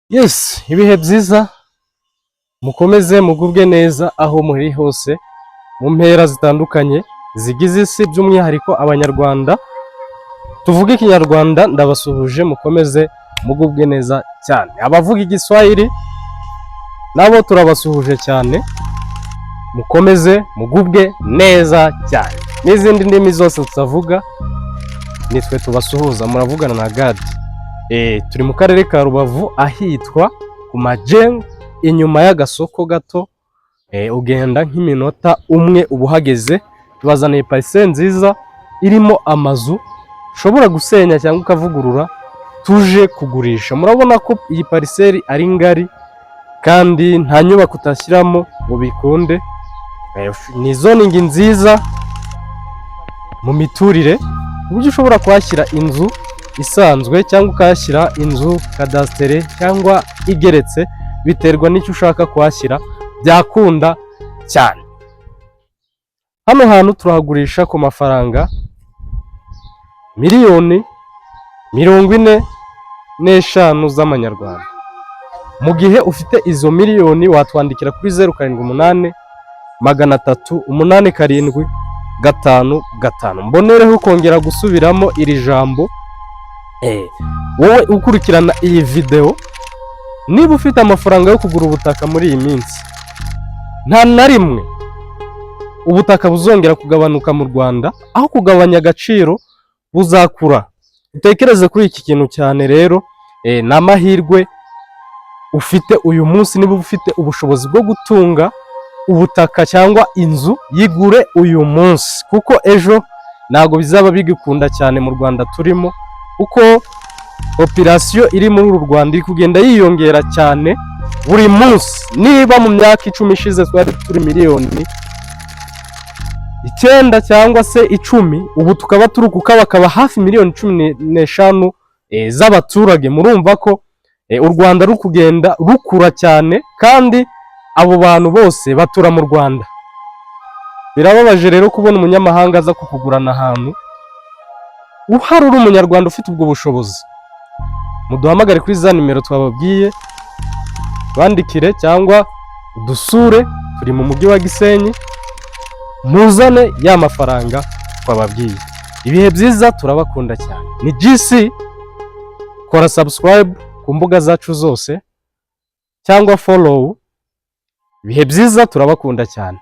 Yes, ibihe byiza, mukomeze mugubwe neza aho muri hose mu mpera zitandukanye zigize isi, by'umwihariko Abanyarwanda tuvuge Ikinyarwanda, ndabasuhuje, mukomeze mugubwe neza cyane. Abavuga Igiswahili nabo turabasuhuje cyane, mukomeze mugubwe neza cyane. N'izindi ndimi zose tutavuga, nitwe tubasuhuza. Muravugana na Gadi. Turi mu karere ka Rubavu, ahitwa ku Majengo, inyuma y'agasoko gato, ugenda nk'iminota umwe uba uhageze. Tubazaniye parcelle nziza irimo amazu ushobora gusenya cyangwa ukavugurura, tuje kugurisha. Murabona ko iyi parcelle ari ngari kandi nta nyubako utashyiramo ngo bikunde. Ni zoning nziza mu miturire, ku buryo ushobora kuhashyira inzu isanzwe cyangwa ukahashyira inzu kadasitere cyangwa igeretse, biterwa n'icyo ushaka kuhashyira, byakunda cyane. Hano hantu turahagurisha ku mafaranga 45 miliyoni z'amanyarwanda. Mu gihe ufite izo miliyoni, watwandikira kuri 078387 555. Mbonereho kongera gusubiramo iri jambo: wowe ukurikirana iyi videwo, niba ufite amafaranga yo kugura ubutaka muri iyi minsi, nta na rimwe ubutaka buzongera kugabanuka mu Rwanda, aho kugabanya agaciro buzakura. Utekereze kuri iki kintu cyane rero, ni amahirwe ufite uyu munsi. Niba ufite ubushobozi bwo gutunga ubutaka cyangwa inzu, yigure uyu munsi, kuko ejo ntabwo bizaba bigikunda cyane mu Rwanda turimo, kuko population iri muri uru Rwanda iri kugenda yiyongera cyane buri munsi. Niba mu myaka 10 ishize twari turi miliyoni 9 cyangwa se 10, ubu tukaba turi kukabakaba hafi miliyoni 15 z'abaturage. Murumva ko u Rwanda ruri kugenda rukura cyane, kandi abo bantu bose batura mu Rwanda. Birababaje rero kubona umunyamahanga aza kukugurana ahantu uhari uri Umunyarwanda ufite ubwo bushobozi. Muduhamagare kuri za nimero twababwiye, twandikire cyangwa udusure, turi mu mujyi wa Gisenyi, muzane ya mafaranga twababwiye. Ibihe byiza, turabakunda cyane. Ni GC, kora subscribe ku mbuga zacu zose cyangwa follow. Ibihe byiza, turabakunda cyane.